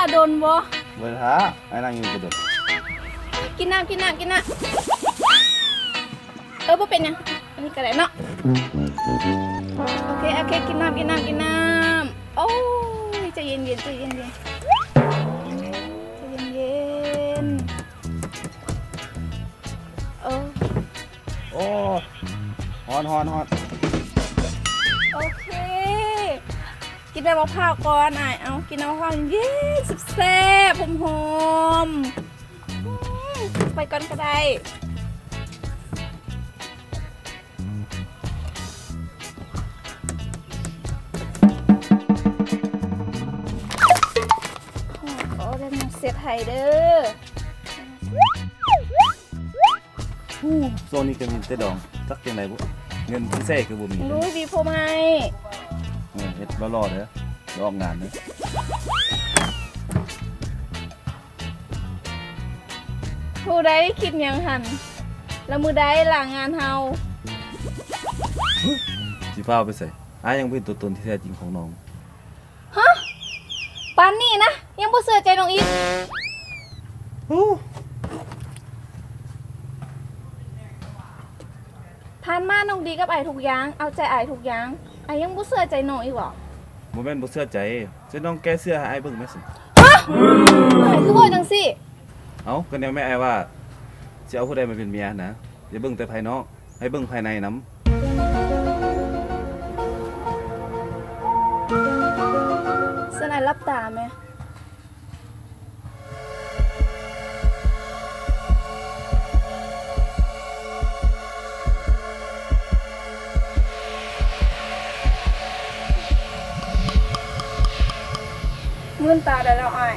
ຖ້າດົນບໍ່? ບໍ່ໄດ້ຖ້າ, ອ້າຍນັ່ງຢູ່ກະດົນ. ກິນນ້ຳ, ກິນນ້ຳ, ກິນນ້ຳ. ເອີ ບໍ່ເປັນຫຍັງ, ອັນນີ້ກະໄດ້ເນາະ. ໂອເຄ, ໂອເຄ, ກິນນ້ຳ, ກິນນ້ຳ, ກິນນ້ຳ. ໂອ້ຍ ໃຈເຢັນໆ, ໃຈເຢັນໆ, ໃຈເຢັນໆ. ໂອ້ ໂອ້ ຮ້ອນ ຮ້ອນ ຮ້ອນ. ໂອເຄ ກິນນ້ຳມະພ້າວກ່ອນອ້າຍ. ເອົາ ກິນນ້ຳມະພ້າວເຢັນໆ ແຊບໆ ຫອມໆ. ອືມ ໄປກ່ອນກະໄດ້. ໂອ້ ເຮັດໃຫ້ເດີ. ໂອ້ ຊ່ວງນີ້ກະມີແຕ່ດອງ ຈັກຈັ່ງໃດບຸ. ເງິນຊິໃຊ້ກະບໍ່ມີ. ລຸຍ ວີໂພໃໝ່. ເອີ ເຮັດຫຼໍ່ໆເດີ ດອກງານເດີ. ຜູ້ໃດຄິດຫຍັງຫັ້ນ? ລະມື້ໃດລາງານເຮົາ? ຊິຟ້າວໄປໃສ? ອ້າຍຍັງບໍ່ເຫັນຕົວຕົນທີ່ແທ້ຈິງຂອງນ້ອງ. ຮະ? ປານນີ້ນະ ຍັງບໍ່ເຊື່ອໃຈນ້ອງອີກ? ໂອ້ ຜ່ານມານ້ອງດີກັບອ້າຍທຸກຢ່າງ, ເອົາໃຈອ້າຍທຸກຢ່າງ, ອ້າຍຍັງບໍ່ເຊື່ອໃຈນ້ອງອີກເຫວາະ? ບໍ່ແມ່ນບໍ່ເຊື່ອໃຈ, ໃຈນ້ອງແກ້ເສື້ອໃຫ້ອ້າຍເບິ່ງແມ່ນ. ຮະ? ອ້າຍຄືເວົ້າຈັ່ງຊີ້? ເອົ້າ ກະແນວແມ່ອ້າຍວ່າ ຊິເອົາຜູ້ໃດມາເປັນເມຍຫັ້ນນະ, ຢ່າເບິ່ງແຕ່ພາຍນອກ, ໃຫ້ເບິ່ງພາຍໃນນຳ. ຊັ້ນອ້າຍຫຼັບຕາແມ. ມືນຕາໄດ້ແລ້ວອ້າຍ.